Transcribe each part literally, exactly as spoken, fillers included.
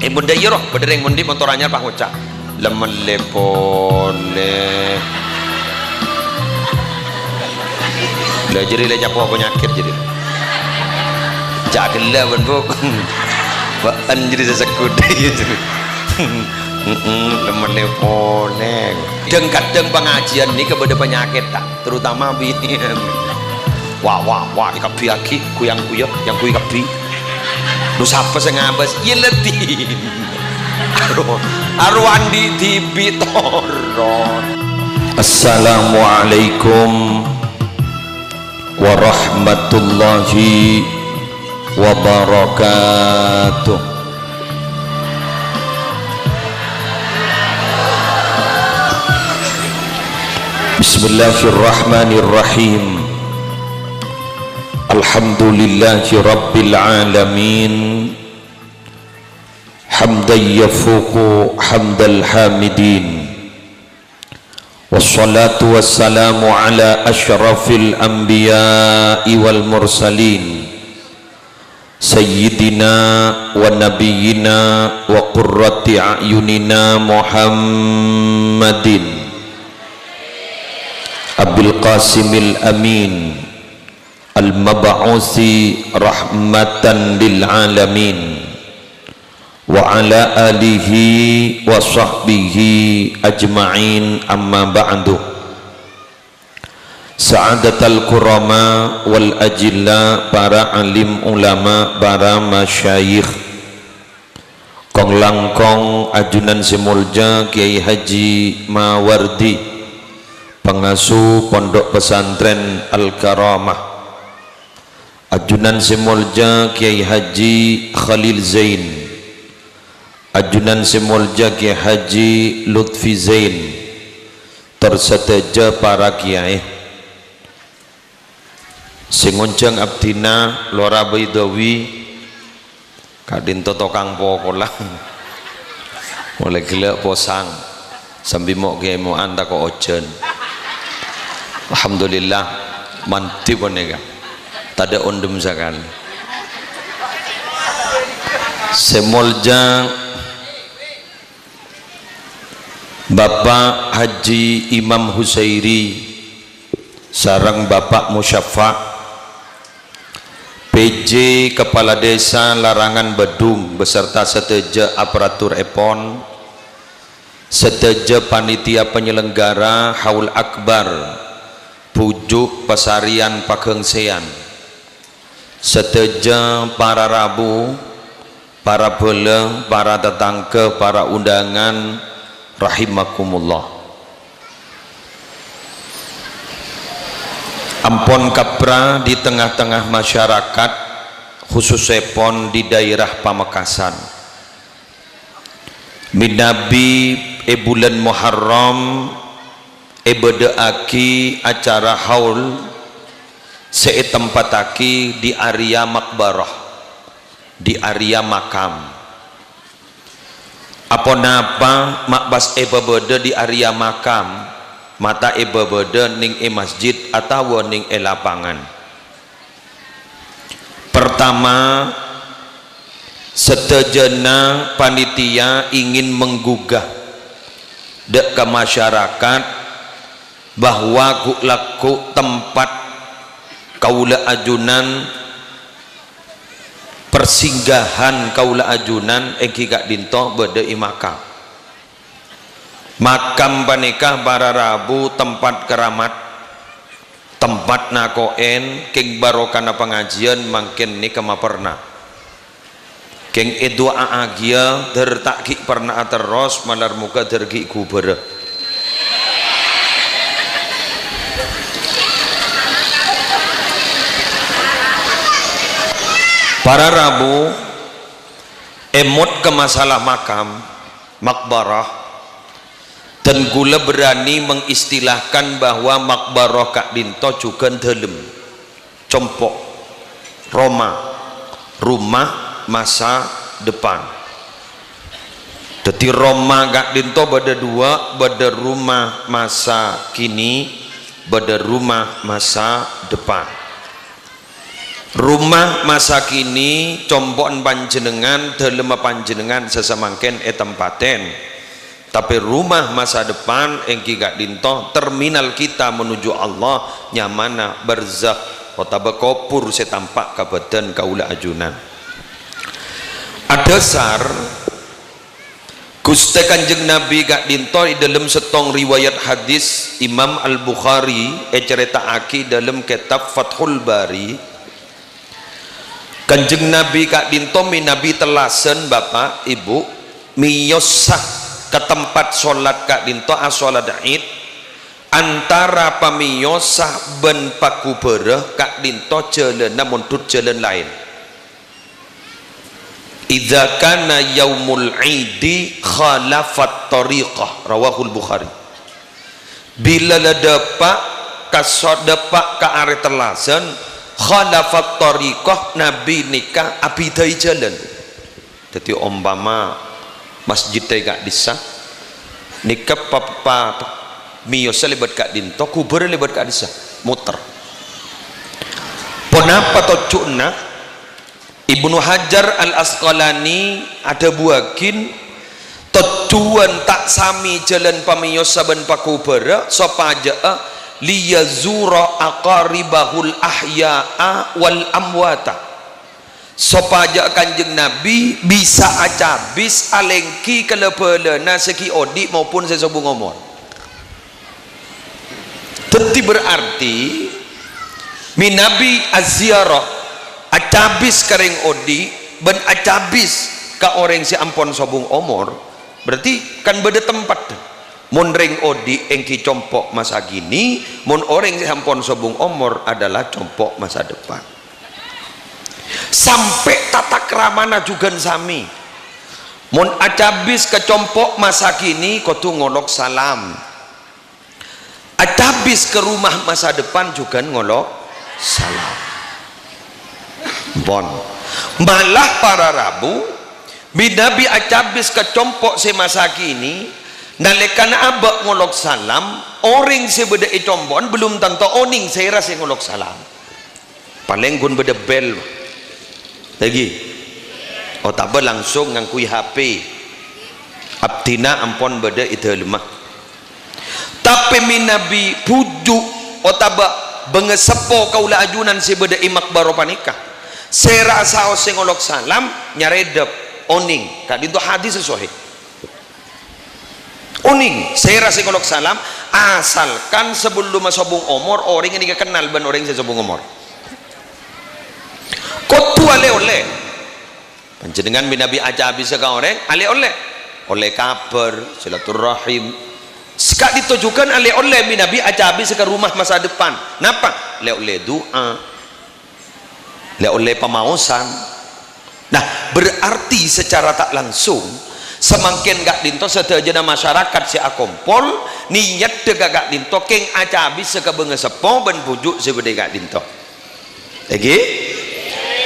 Eh, bâdâ iyâ, roh, bâdâ rèng mondhi' montor anyar pas ngoca', "Lemmellè polè." Lah, jârèya la ècapo' panyakèt jârèya. Ca' ghellâ', bân, Bu'. Bâ'en jârèya sè segghut. Heeh, lemmellè polè. Dhâng-kadhâng pangajiân nèka bâdâ panyakèt, ta'? Terutama binèn. Wah, wah, wah, èkabbhiyaghi, ghu-yang-ghuyu, yang ghuyu kabbhi. Lu sapa sè ngabâs? Iyâ, ladhi. Arowa, arowa andi' dhibi' toron. Assalamualaikum warahmatullahi wabarakatuh. Bismillahirrahmanirrahim. Alhamdulillahi rabbil alamin. Hamdan yafuqu hamdal hamidin. Wassalatu wassalamu ala asyrafil anbiya'i wal mursalin, sayyidina wa nabiyyina wa qurrati a'yunina Muhammadin Abil Qasimil Amin, al-mab'usi rahmatan lil alamin, wa ala alihi wa sahbihi ajma'in, amma ba'du. Sa'adatal kurama wal ajilla, para alim ulama, para masyayikh. Kong-langkong ajunan sè molja Kyai Haji Mawardi, pangasuh Pondok Pesantren Al-Karamah. Ajunan sè molja Kyai Haji Khalil Zain. Ajunan sè molja Kyai Haji Lutfi Zain. Tor sadhâjâ para kyai. Sè ngonjhâng abdhina Lora Baidawi, ka'dhinto tokang pokolla. Molaè ghellâ' posang, sambi mo' kèmo'an tako' ojhân. Alhamdulillah, mandhi panèka. Tadâ' ondhem sakalè. Sè molja Bapak Haji Imam Husairi sareng Bapak Musyafa', P J Kepala Desa Larangan Badung beserta sadhâjâ aparaturèpon, sadhâjâ panitia penyelenggara Haul Akbar, Bhuju' Pasarèyan Paghângsèyan, sadhâjâ para rabu, para bhâlâ, para tatangghâ, para undangan, rahimakumullah. Ampon kabbhi di tengah-tengah masyarakat, khususèpon di daerah Pamekasan. Mènabi è bulân Muharram èbâdâ'aghi acara haul sè ètempattaghi di area makbarah, di area makam. Aponapa ma' pas èpabâdâ di area makam, ma' ta' èpabâdâ nèng è masjid atawa nèng è lapangan? Pertama, sadhâjâna panitia ingin menggugah dâ' ka masyarakat bahwa ghu'-lagghu' tempat kaulâ ajunan, persinggahan kaulâ ajunan èngghi ka'dhinto bâdâ è makam. Makam panèka para rabu tempat keramat, tempat nako'èn, kèng barokana pangajiân mangkèn nèka maperna. Kèng èdu'a'aghiyâ, dhâr ta' ghi' perna'a terros, malar moghâ dhâr ghi' ghubârâ. Para rabu, èmot ka masalah makam, makbarah, dan kaulâ berani mengistilahkan bahwa makbarah ka'dhinto jhughân dhâlem, compo', roma, rumah masa depan. Dhâddhi, roma ka'dhinto bâdâ duwâ', bâdâ rumah masa kini, bâdâ rumah masa depan. Rumah masa kini compo'en panjhennengngan, dhâlemma panjhennengngan sasamangkèn ètempaten. Tapè rumah masa depan èngghi ka'dinto terminal kita menuju Allah, nyamana barzakh otabâ kobhur sè tampa' ka bhâdhân kaulâ ajunan. Adhâsar, Ghustè Kanjeng Nabi ka'dinto è dhâlem sèttong riwayat hadis Imam Al-Bukhari ècarèta'aghi dhâlem kètab Fathul Bari. Kanjeng Nabi ka'dinto mènabi tellasan, Bapa', Ibu, mèyosa ka tempat sholat ka'dinto asholat Id, antara pamèyosa bân pakubârâ ka'dinto jhâlânna mondhut jhâlân laèn. "Idza kana yaumul idi khalafat thariqah," rawahul Bukhari. Bilâ la dâpa' ka so-, dâpa' ka arè tellasan, khalafat thariqah, Nabi nèka abhidhâi jhâlân. Dhâddhi, ompama masjidda è ka'dissa', nèka pa-, pa-, pa-, mèyosa lèbât ka'dinto, kubârâ lèbât ka'dissa', moter. Ponapa tojjhuna? Ibnu Hajar Al-Asqalani adhâbuwâghi, tojjhuwân ta' samè jhâlân pamèyosa bân pakubârâ, sopajâ'â liyazura aqaribahul ahya'a wal amwata. Sopajâ'â Kanjeng Nabi bisa acabis alèngghi kalabâlâna sè ghi' odi' maupun sè sobung omor. Dhâddhi berarti mènabi aziarah acabis ka rèng odi' bân acabis ka orèng sè ampon sobung omor, berarti kan bâdâ tempat. Mon rèng odi' èngghi compo' masa kini, mon orèng sè ampon sobung omor adalah compo' masa depan. Sampè' tata kramana jhughân samè. Mon acabis ka compo' masa kini, kodhu ngolok salam. Acabis ka rumah masa depan jhughân ngolok salam. Pon. Malah para rabu, mènabi acabis ka compo' sè masa kini, nalèkana abâ' ngolok salam, orèng sè bâdâ è compo'en belum tanto onèng sèra sè ngolok salam. Palèng ghun bâdâ bel. Lagi. Otabâ langsung ngangghuy H P. Abdhina ampon bâdâ è dhâlemma. Tapè mènabi bhuju' otabâ bângaseppo kaulâ ajunan sè bâdâ è maqbara panèka, sèra saos sè ngolok salam, nyarèdhâp, onèng. Ka'dinto hadis sè sahih. Onèng, sèra sè ngolok salam, asalkan sabellumma sobung omor, orèng nèka kennal bân orèng sè sobung omor. Kodhu alè-ollè. Panjhennengngan mènabi acabisa ka orèng, alè-ollè. Ollè kabhâr, silaturrahim. Saka'dinto jhughân alè-ollè mènabi acabisa ka rumah masa depan. Napa? Lè-ollè du'a. Lè-ollè pamaosan. Nah, berarti secara tak langsung, samangkèn ka'dinto sadhâjâna masyarakat sè akompol, niyaddhâ ka ka'dinto kèng acabisa ka bângaseppo bân bhuju' sè bâdâ è ka'dinto. Èngghi?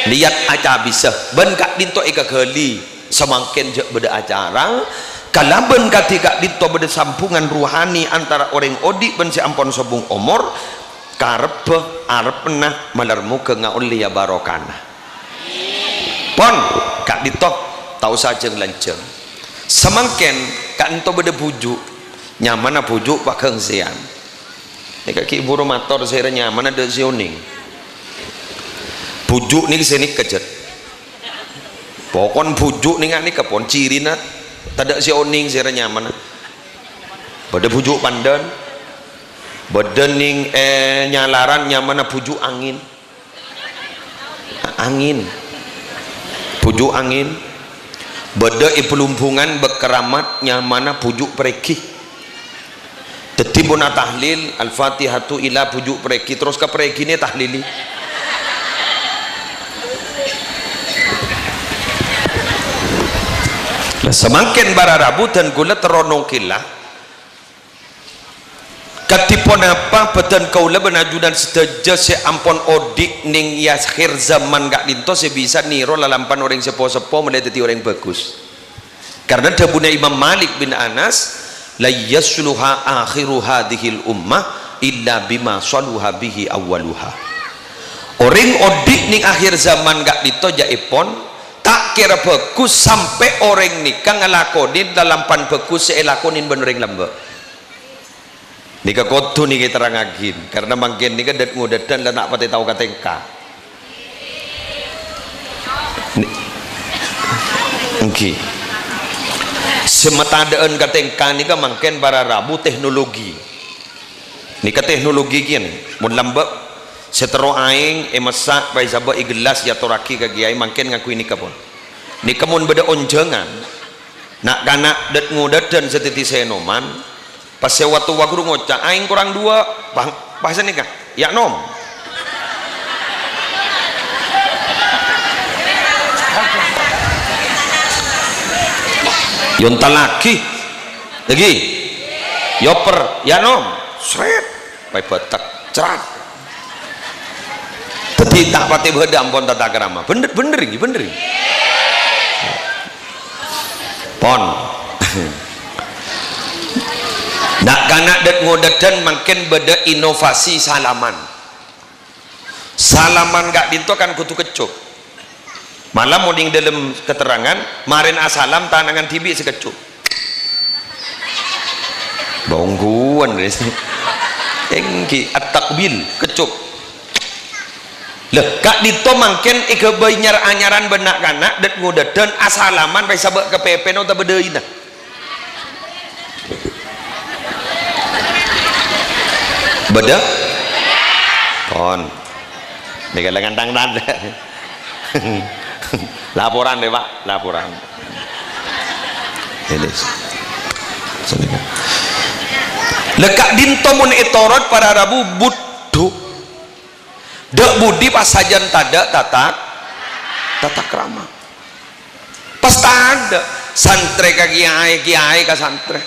Niyat acabisa, bân ka'dinto èkaghâli. Samangkèn jhâ' bâdâ acara, kalabân kadhi ka'dinto bâdâ sambhungan rohani antara orèng odi' bân sè ampon sobung omor, karebbhâ, arebbhâ, malar moghâ ngaollèya barokana. Pon, ka'dinto, ta' osa jhâng-lanjhâng. Samangkèn, ka'dinto bâdâ bhuju', nyamana bhuju' paghângsèyan. Nèka ghi' bhuru mator sèra nyamana dâ' sè onèng. Bhuju' nèka sè nèka, jhât. Pokon bhuju' nèka nèka pon cirina tadâ' sè onèng sèra nyamana. Bâdâ bhuju' pandân. Bâdâ nèng, eh, nyalaran nyamana bhuju' angèn. Angèn. Bhuju' angèn. Bâdâ è Blumbungan bâ' keramat nyamana bhuju' parèghi. Dhâddhi, mon atahlil, Al-Fatihatu ila bhuju' parèghi, terros ka parèghina ètahlili. Lah, samangkèn para rabu dân kaulâ terro nongkèla. Kadhi ponapa bhâdhân kaulâ bân ajunan sadhâjâ sè ampon odi' nèng è akhir zaman ka'dinto sè bisa nèro lalampan orèng seppo-seppo molaè dhâddhi orèng bhâghus? Karna dhâbuna Imam Malik bin Anas, "La yasluha akhiru hadzihil ummah illa bima saluha bihi awwaluha." Orèng odi' neng akhir zaman ka'dinto jâ' èpon, ta' kèra bhâghus sampè' orèng nèka ngalakonè lalampan bhâghus sè èlakonè bân orèng lambâ'. Nèka kodhu nèka èterrangaghi, karna mangkèn nèka dâd-ngodâdhân la ta' patè tao ka tèngka. Nè-, èngghi. Sè matadâ'ân ka tèngka nèka mangkèn para rabu teknologi. Nèka teknologi kèyan, mon lambâ' sè terro aèng èmessa' paèsabâ' è gellas èatorraghi ka kèyaè mangkèn ngangghuy nèka pon. Nèka mon bâdâ onjhângan, na'-kana' dâd-ngodâdhân sè dhâddhi sènoman, pas sè wa-towa ghuru ngoca', "Aèng korang duwâ'," bhâ-, bhâsa nèka, "Yâ nom." Èontallaghi. Lagi. Èoper. "Yâ nom." Sret. Paè bâtek. Crat. Dhâddhi ta' patè bâdâ ampon tata krama. Bhender, bhender èngghi, bhender èngghi. Pon. Na'-kana' dâd-ngodâdhân mangkèn bâdâ inovasi salaman. Salaman ka'dinto kan kodhu keccup. Mala mon neng dâlem keterangan, marèn asalam tanangan dhibi' sè keccup. Bâ ongghuwân, rè. Èngghi, at-takbil, keccup. Lha, ka'dinto mangkèn èghâbây nyar-anyaran bân na'-kana' dâd-ngodâdhân asalaman paèsabâ' ka pèpèna otabâ dâina. Bâdâ? Pon. Nèka la ngantang tadâ'. Laporan, lè, Pak. Laporan. Ini. Lha ka'dinto mon ètorot para rabu budhu. Dâ' budi pas sajân tadâ' tata, tata krama. Pas tadâ', santrè ka kèyaè, kèyaè ka santrè.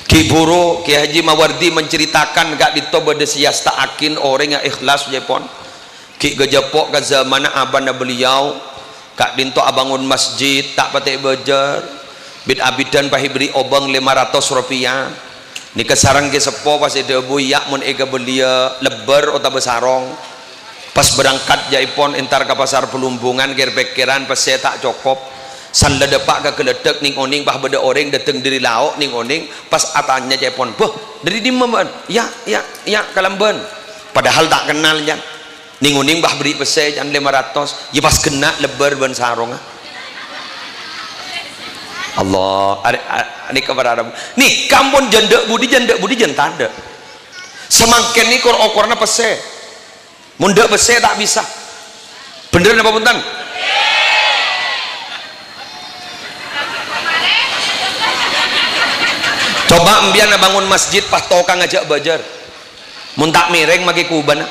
Ghi' bhuru Kèyaè Haji Mawardi menceritakan ka'dinto bâdâ sè èasta'aghin orèng sè ikhlas, jâ' pon. Ghi' ghâjâ po' ka zamanna abâna beliau, ka'dinto abângon masjid, ta' patè bâjâr. Bit-abidân pas èberri' obâng lèma ratos ropèya. Nèka sareng Kè Seppo pas èdhâbu, "Iyâ, mon èkabelliyâ lebbâr otabâ sarong." Pas berangkat jâ' èpon entar ka pasar Plumbungan, kèr-pèkkèran pèssè ta' cokop. San la dâpa' ka Ghâlâdhâk, nèng-onèng pas bâdâ orèng dâteng dâri lao', nèng-onèng pas atanya jâ' èpon, "Bâh, dâri dimma bâ'ân?" "Iyâ, iyâ, iyâ, kalambân." Padahal ta' kennal, jân. Nèng-onèng pas berri' pèssè, jân, lèma ratos. Iyâ pas ghenna' lebbâr bân sarongnga. Allah, arè-, a-, nèka para rabu. Nèka ampon jân dâ' budi, jân dâ' budi, jân tadâ'. Samangkèn nèka kor-okoranna pèssè. Mon dâ' pèssè ta' bisa. Bhender napa bhunten? Coba empèyan abângon masjid pas tokang ajâ' bâjâr. Mon ta' mèrèng makè kubâna.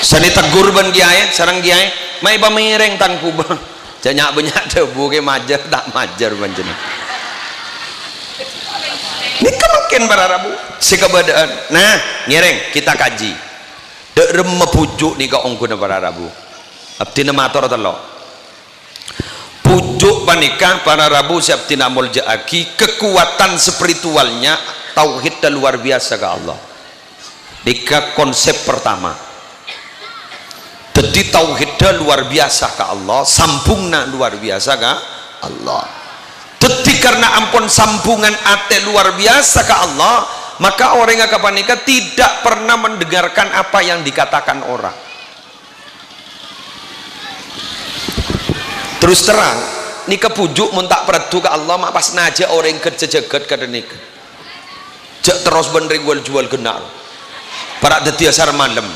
San ètegghur bân kèyaè, sareng kèyaè, "Ma' èpamèrèng tang kubâ." Jâ' nya'-bânnya' dhâbu kè majâr, ta' majâr panjhennengngan. Nèka mangkèn para rabu sè kabâdâ'ân. Nah, ngèrèng, kita kaji. Dâ' remma bhuju' nèka ongghuna para rabu. Abdhina mator tello'. Bhuju' panèka para rabu sè abdhina amoljâ'aghi, kekuatan spiritualnya tauhidda luar biasa ka Allah. Nèka konsep pertama. Dhâddhi tauhidda luar biasa ka Allah, sambungna luar biasa ka Allah. Dhâddhi karena ampon sambungan atè luar biasa ka Allah, maka orèng ghâpanèka tidak pernah mendengarkan apa yang dikatakan orang. Terus terang, nèka bhuju' mon ta' parèddhu ka Allah, ma' pas najâ orèng ghâr-, sè jhâghât kadhâ' nèka. Jâ' terros bân rèng wal-juwal ghenna'. Para' dhâddhiyâ sar malem.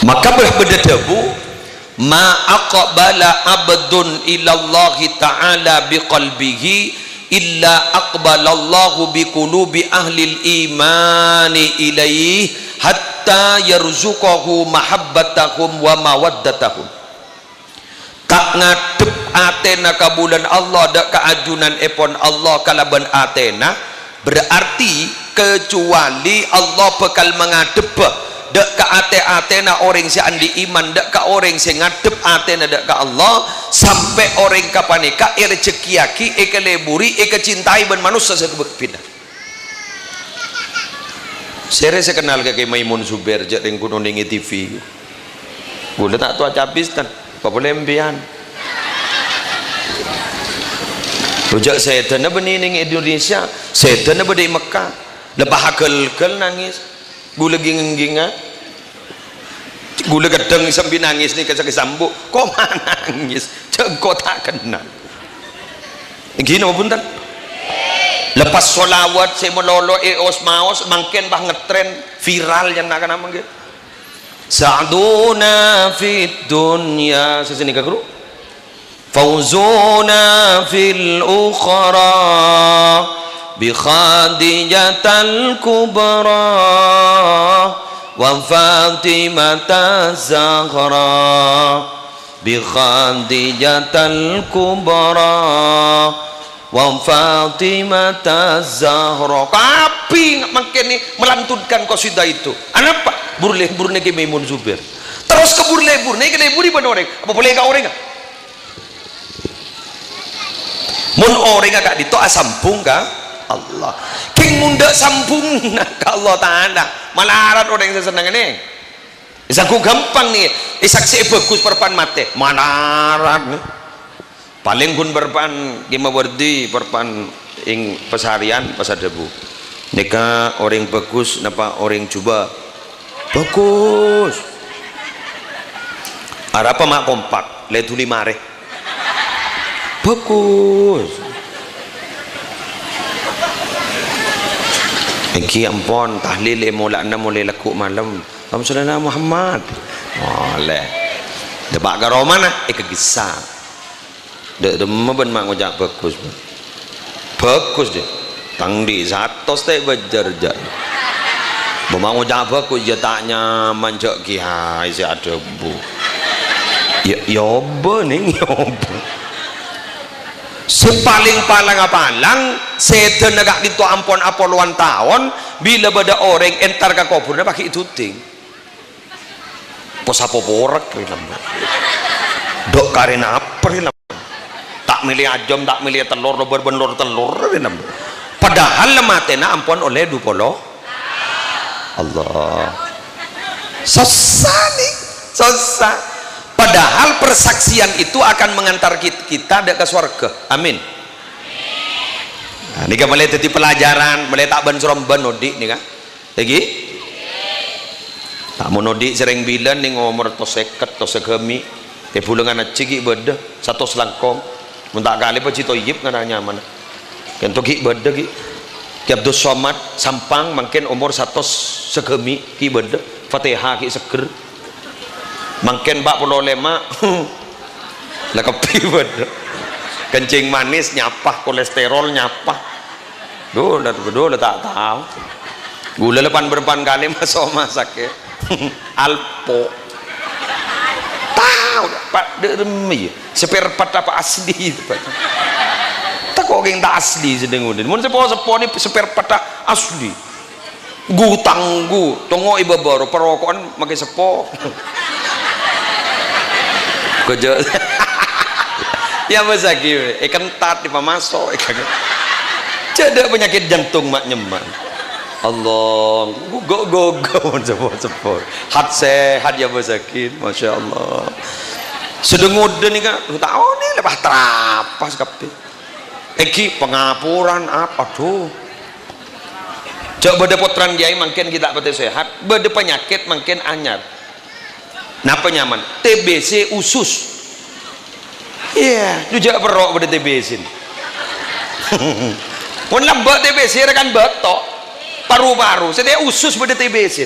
Maka bâ-, bâdâ dhâbu, "Ma aqbala abdun ilallahi ta'ala biqalbihi illa aqbalallahu biqulubi ahlil imani ilaih hatta yarzuqahu mahabbatahum wa mawaddatahum." Ta' ngadhep atèna ka bulân Allah, dâ' ka ajunanèpon Allah kalabân atèna, berarti kecuali Allah bhâkal mangadhebbhâ Dâ' ka atè-atèna orèng sè andi' iman, dâ' ka orèng sè ngadhep atèna dâ' ka Allah, sampè' orèng ghâpanèka èrejhekkèyaghi, èkaleburi, èkacintai bân manossa sè ghâbây-ghâbâyna. Sèrè sè kennal ka Kè Maimun Zubair, jhâ' rèng ghun onèngè T V. Ghulâ ta' towa cabis, tan. Apa polè empèyan? Lo, jhâ' sèdhâna bânnè neng Indonesia, sèdhâna bâdâ è Mekkah. Lepas aghâl-ghâl nangès. Ghulâ ghi-ngèngghingngâ. Ghulâ ghâddhâng sambi nangès nèka sakè' sambu. Koma nangès? Jhâ' engko' ta' kennal. Èngghi napa bhunten? Lepas sholawat sè malolo èos-maos, mangkèn pas ngetren, viral, ya, na'-kana' mangkèn. Sa'duna fid dunya, sè sanèka, Guru. Fauzuna fil ukhra bi Khadijatal Kubra wa Fatimata Zahra, bi Khadijatal Kubra wa Fatimata Zahra. Kabbhi mangkèn melantunkan qasidah itu. Anapa? Bur-leburna Kè Maimun Zubair. Terros ka bur-leburna, èkaleburi bân orèng. Apa polè ka orèng? Mon orèngnga ka'dinto asambhung ka Allah. Kèng mon dâ' sambhungnga ka Allah Ta'ala, malarat orèng sè sennengnga nè. Èsangghu ghâmpang nè, èsaksè'è bhâghus parpa'an matè. Malarat nè. Palèng ghun parpa'an Kè Mawardi, parpa'an ing pasarèyan, pas adhâbu, "Nèka orèng bhâghus napa orèng jhubâ'?" "Bhâghus." "Arapa ma' kompak, lè dhuli marè?" "Bhâghus." Èngghi ampon, tahlil è mola'na molè lagghu' malem. "Allahumma shalli ala Muhammad." Molè. Dâpa' ka romana, èkagissa'. Dâ' remma bân ma' ngoca' bhâghus, bân. Bhâghus, jâ'. Tang dhi' satos tè' bâjâr, jâ'. Bân ma' ngoca' bhâghus, jâ' ta' nyaman, jâ' kèyaè sè adhâbu. Ya, ya obâ, Nèng, ya obâ. Sè palèng palang-apalang, sèdhâna ka'dinto ampon apolowan taon, bilâ bâdâ orèng entar ka kobhurrâ paghi' dhuding. Posapo porek rè lambâ'. Dâ' karè napa rè lambâ'. Ta' mèlè ajâm, ta' mèlè tellor, lobâr bân lor tellor rè lambâ'. Padahal matèna ampon ollè du polo. Allah. Sossa nè, sossa. Padahal persaksian itu akan mengantar kit-, kita dâ' ka sowarghâ. Amin. Nah, nèka malè dhâddhi pelajaran, malè ta' bân-sorombân odi' nèka. Èngghi? Ta' mon odi' sèrèng bilân nèng omor tos sèket, tos sagâmè'. È bulângan ajhi ghi' bâdâ, satos langkong. Mon ta' kalè Haji Thoyib ngara nyamana. Kènto ghi' bâdâ ghi'. Kè Abdus Somad, Sampang, mangkèn omor satos sagâmè' ghi' bâdâ. Fatèha ghi' seggher. Mangkèn pa' polo lèma'. La kabbhi bâdâ. Kencing manis nyapa, kolesterol nyapa. Dhu, la, dhu, la ta' tao. Ghulâ la pan-bârâmpan kalè maso' ma' sakè'. Alpo. Tao, Pa', dâ' remma, iyâ. Spare part apa asli itu, Pa'? Tako' kèng ta' asli sè dâ' ngodâ. Mon seppo-seppo nè spare part ta' asli. Gu tanggu, tongo è bâbâ ro, paroko'an makè seppo. Kajâ-, ya, bâsaghi, wè. Èkentat, èpamaso', èkagâ-, jâ' dâ' panyakèt jantung ma' nyemma'. Allah, gu-, gu-, gu-, gu-, seppo-seppo. Hat sehat, ya, bâsaghi, Masya Allah. Sè dâ' ngodâ nèka, ta' onèng, lepas trapas kabbhi. Èngghi pangaporan apa, dhu? Jâ' bâdâ pottrana kèyaè mangkèn ghi' ta' patè sehat, bâdâ panyakèt mangkèn anyar. Napa nyamana? T B C usus. Iyâ, dhu jâ' perro' bâdâ T B C. Mon lambâ' T B C rèkan bâto, paru-paru, sè tè usus bâdâ T B C.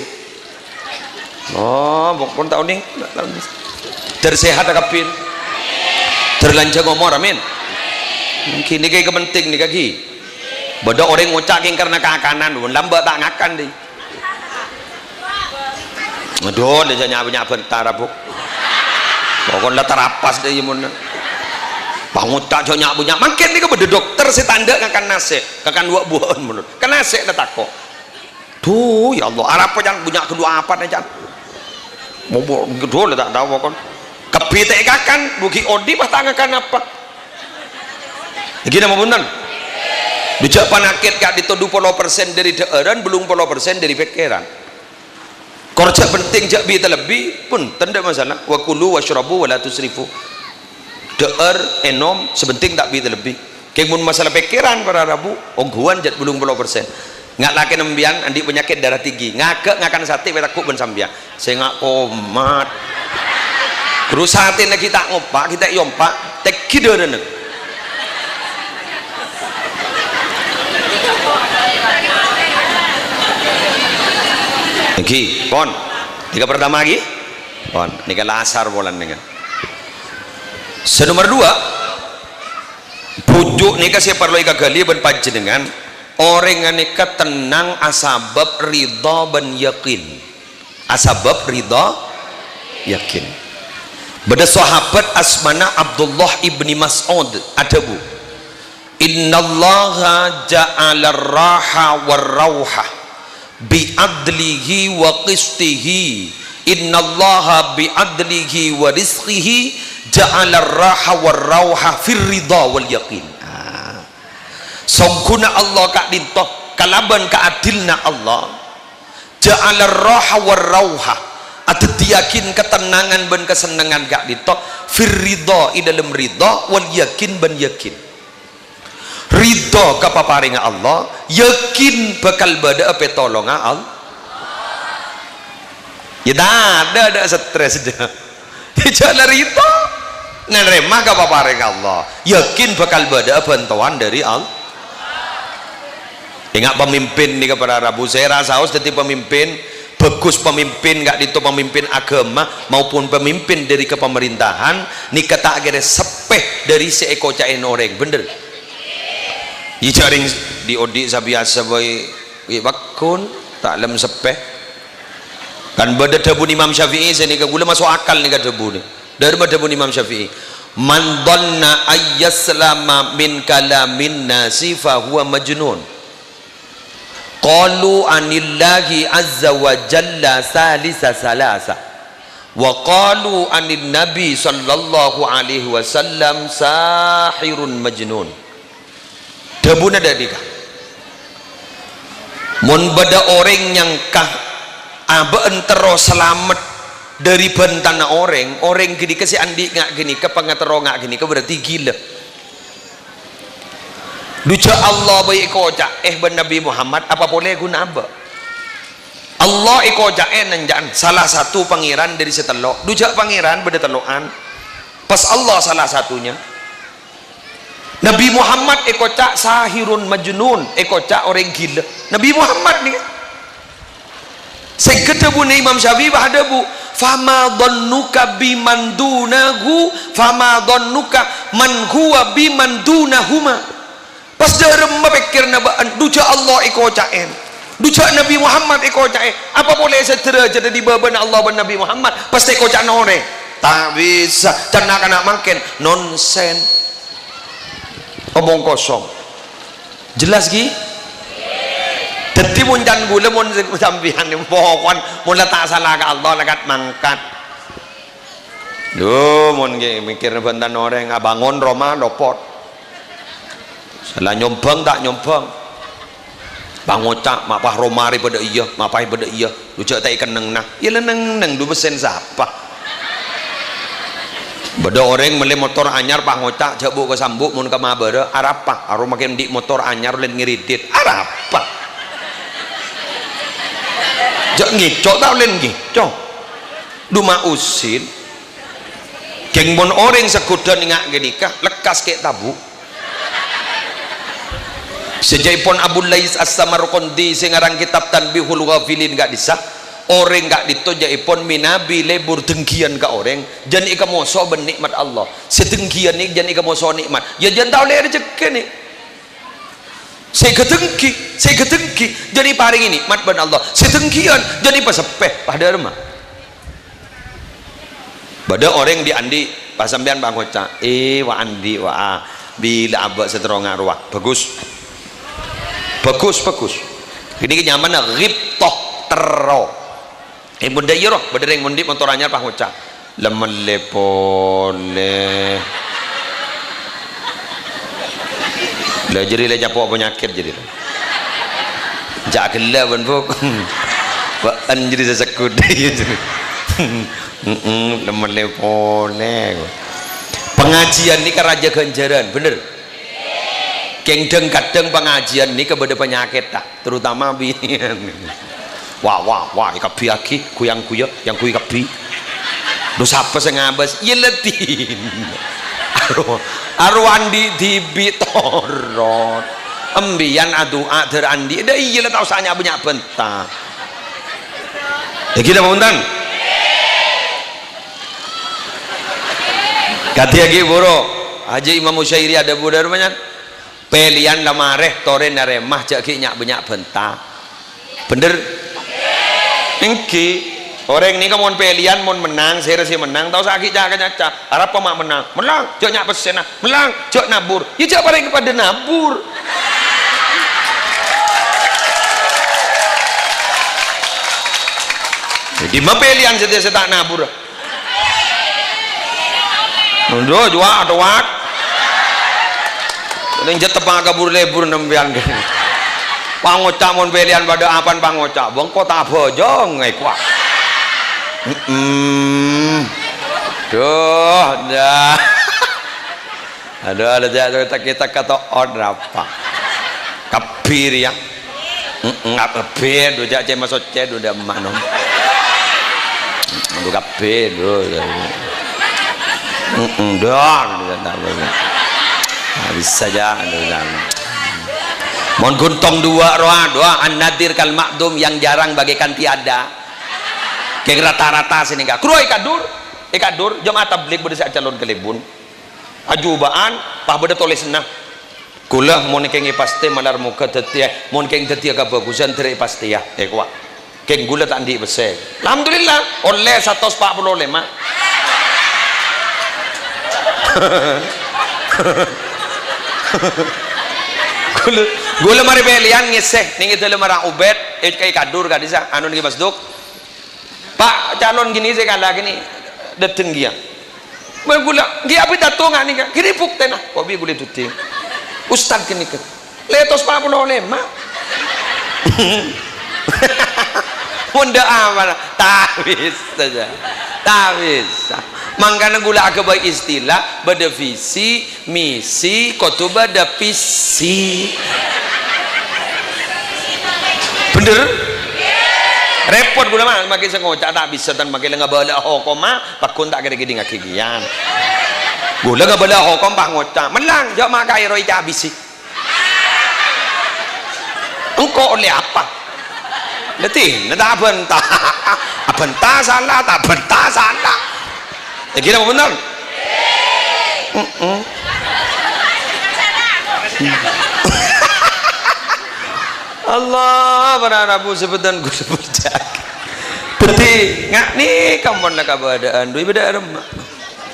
Oh, pon ta' onèng. Dâr sehat kabbhi. Dâr lanjhâng omor, amin. Ghi nèka kapenting nèka ghi. Bâdâ orèng ngoca' kèng karna kakanan, lambâ' ta' ngakan, dhi. Adhu, la jâ' nya'-bânnya' bhântar, Bu. Pokon la tarapas, dhi, mon. Pangoca' jâ' nya'-bânnya'. Mangkèn nèka bâdâ dokter sè ta' endâ' ngakan nasè', ngakan wa'-buwa'an, mon. Ka nasè' la tako'. Duh, ya Allah, arapa, can, bunnya' ghâllu apa, can? Momo, ghâllu ta' tao, kon. Kabbhi ta' èkakan, bu ghi' odi' pas ta' ngakan apa? Ghi napa bhunten? Dujâ' panyakèt ka'dinto du polo persen dâri dhâ'ârân, bâllung polo persen dâri pèkkèran. Kor jhâ' penting, jhâ' bi-talebbi, bhunten, ta' masalah. Wa kulu wasyrabu wa la tusrifu. Dhâ'âr, ènom, sè penting ta' bi-talebbi. Kèng mon masalah pèkkèran, para rabu, ongghuwân jhât bâllung polo persen. Nga' lakèna sampèyan andi' panyakèt darah tinggi, ngaghâ' ngakan satè pètaggu' bân sampèyan. Sè nga' komat. Ghuru satèna ghi' ta' ngompa', ghi' ta' èyompa', tèngghi dârâna. Ghi, pon. Nèka pertama ghi. Pon. Nèka la asar polana nèka. Sè nomer dua, bhuju' nèka sè parlo èkaghâli bân panjhennengngan, orèng ghânèka tennang asabâb ridha bân yakin. Asabâb ridha, yakin. Bâdâ sahabat asmana Abdullah ibni Mas'ud adhâbu, "Innallaha ja'alar raha war rauha bi adlihi wa qistihi. Innallaha bi adlihi wa rizqihi ja'alar raha war rauha fir ridha wal yakin." Ah. Songghuna Allah ka'dinto, kalabân kaadilna Allah, ja'alar raha war rauha, adhâddhiyâghin katennangan bân kasennengngan ka'dinto, fir ridha, è dâlem ridha, wal yakin, bân yakin. Ridha ka paparèngnga Allah, yakin bhâkal bâdâ'â pètolongnga Allah. Ya, tadâ', tadâ' stres, dâ'. Jhâ' la ridha. Narèma ka paparèngnga Allah. Yakin bhâkal bâdâ'â bhântowan dâri Allah. Enga' pamimpin nèka para rabu, sè èrasaos dhâddhi pamimpin, bhâghus pamimpin, ka'dinto pamimpin aghâma maupun pamimpin dâri kapamarèntahan, nèka ta' kèra seppè dâri sè èkoca'è orèng, bhender? Iyâ, jhâ' rèng dhi'-odhi' sabiyasa bhâi, ghi' pagghun, ta' lem seppè. Kan bâdâ dhâbuna Imam Syafi'i sè nèka ghulâ maso' akal nèka dhâbuna. Dâri ma dhâbuna Imam Syafi'i, "Man dhanna ayyaslama min kalamin nasi fahuwa majnun." Qalu anillahi azza wa jalla salisa salasa. Wa qalu anin nabi sallallahu alaihi wasallam sahirun majnun. Dhâbuna dâ' dhika, "Mon bâdâ orèng nyangka abâ'na terro salamet dâri bhântana orèng, orèng ghânèka sè andi' nga' ghânèka, pangaterro nga' ghânèka, berarti ghilâ." Dujâ' Allah bhâi èkoca'è bân Nabbhi Muhammad, apa polè ghun abâ'? Allah èkoca'è nèng jhâ'ân, sala satu pangèran dâri sè tello'. Dujâ' pangèran bâdâ tello'an. Pas Allah sala satunya. Nabbhi Muhammad èkoca' sahirun majnun, èkoca' orèng ghilâ. Nabbhi Muhammad nèka. Sèngghâ dhâbuna Imam Syafi'i pas adhâbu, "Fama dhannuka biman dunahu, fama dhannuka man huwa biman dunahuma." Pas dâremma pèkkèranna bâ'na, dujâ' Allah èkoca'è, dujâ' Nabbhi Muhammad èkoca'è, apa polè sè dârâjhâddhâ è bâbâna Allah bân Nabbhi Muhammad, pas èkoca'na orèng? Ta' bisa, can na'-kana' mangkèn, nonsen. Omong kosong. Jelas, ghi? Dhâddhi, mon can ghulâ, mon sampèyan, pokokna, mon la ta' sala ka Allah, la kat-mangkat. Lho, mon ghi' mèkkèrè bhântana orèng, abângon roma lopot. Sala nyombhâng ta' nyombhâng. Pangoca', "Ma' pas roma rè bâdâ iyâ, ma' pas bâdâ iyâ." Lu jhâ' ta' èkennengngana. Iyâ la neng-neng, du pèssèna sapa? Bâdâ orèng mellè motor anyar, pas ngoca', "Jhâ' bu' ka sambu', mon ka mabârâ." Arapa? Aro makè andi' motor anyar, lèn ngèredit. Arapa? Jhâ' ngèco' ta' lèn ngèco'. Du ma' usin. Kèng mon orèng saghudhân nga' ghânèka, lekkas kè' tabu'. Sè jhâ'èpon Abu Lais As-Samarqandi sè ngarang kitab Tanbihul Ghafilin ka'dissa', orèng ka'dinto jhâ'èpon mènabi lebur denggiyan ka orèng, jhân èkamoso bân nè'mat Allah. Sè denggiyan nè-, jhân èkamoso nè'mat, iyâ jhân ta' ollè rejhekkè nè. Sè èghâdenggi, sè èghâdenggi, jhân èparèngè nè'mat bân Allah. Sè denggiyan, jhân èpaseppè, padâ remma. Bâdâ orèng dhi'-andhi', pas sampèyan pangoca', "Eh, wa' andhi', wa', bilâ abâ' sè terro nga' rowa." Bagus. Bagus, bagus. Ghânèka nyamana ghibtah. Toh, terro. Eh, bâdâ iyâ, roh, bâdâ rèng mondhi' motor anyar pas ngoca', "Lemmellè polè." Lah, jârèya la ècapo' panyakèt jârèya. Jhâ' ghellâ', bân, Bu'. Bâ'en jârèya sè segghut. Heeh, lemmellè polè. Pangajiân nèka rajâ ghânjhârân, bhender? Kèng dhâng-kadhâng pangajiân nèka bâdâ panyakèt, ta'? Terutama binian. Wah, wah, wah, èkabbhiyâghi, ghu-, yang ghuya, yang ghuy kabbhi. Dhu, sapa sè ngabâs? Iyâ, la dinna. Aro, aro andi' dhibi' torot. Embiyan adu'a dhâr andi', dâ' iyâ la ta' osa nya'-bânnya' bhânta. Èngghi napa bhunten? Kadhi èngghi buru. Haji Imam Musyairi adhâbu dhârmanya. Pèlèyan la marè, torè narèma, jhâ' ghi' nya'-bânnya' bhânta. Bhender? Èngghi. Orèng nèka mon pèlèyan, mon mennang, sèra sè mennang, ta' osa ghi' ca'-kanca'. Arapa ma' mennang? Mennang, jhâ' nya' pèssèna. Mennang, jhâ' nabur. Iyâ jhâ' parèng padâ nabur. Dhimma pèlèyan sè, sè ta' nabur? Ndo, juwak, dowak. Ning jhâ' teppa' ka bur-lebur sampèyan. Pangoca' mon pèlèyan padâ apan pangoca'. Bengko ta' bhâjâng, èkowa. He'em. Duh, dah. Aduh, ada jhâ' teka-teka to'on rapa. Kabbhi rèya. He'em, kabbhi, dhu jhâ' cè' masoccè, dhu dâ' emma' nom. Dhu kabbhi, dhu. He'em, dhu. Nah, bisa jhâ', dhu, dhu. Mon ghun tong duwâ' rowa, dhu, an-nadhir kal ma'dum yang jarang bagaikan tiada. Kèng rata-rata sè nèka. Kro è Kadur, è Kadur, jemaah tablig bâdâ sè acalon ka Lebun. Ajuba'an, pas bâdâ tolèsanna. Ghulâ mon kèng èpastè malar moghâ dhâddhiyâ, mon kèng dhâddhiyâ kabhâghusân dhâr èpastèya. Èkowa. Kèng ghulâ ta' andi' pèssè. Alhamdulillah, ollè satos pa' polo lèma'. Ghulâ, ghulâ marè pèlèyan ngèssè, nèng è dâlem Rang Ubed, è, è Kadur ka'dissa', anu nèng è Masduk. Pa' calon ghini sè kala ghini, dâteng kèya. Bân ghulâ, ghi' apidato nga' nèka, ghini buktèna. Kok bi' ghulâ èdhudhing? Ustad ghânèka. Lètos pa' polo lèma'. Mon dâ' amana, ta' bisa, jâ. Ta' bisa. Mangkana ghulâ aghâbây istilah, bâdâ visi, misi, kodhu bâdâ pisi. Bhender? Rèpot ghulâ, ma', makè sè ngoca' ta' bisa, tan makè la ngabâlâ hokomma, pagghun ta' kèra-kèdingngaghi kèyan. Ghulâ ngabâlâ hokom, pas ngoca', "Mellang, jhâ' ma' kaèro ècabisi." Engko' ollè apa? Dhâddhi, ta' abhânta. Abhânta sala, ta' abhânta sala. Èngghi napa bhunten? He'em. Allah, para rabu sabâdhân ghulâ parcajâ. Dhâddhi, nga' nèka mon la kabâdâ'ân, dhu bâdâ aremma.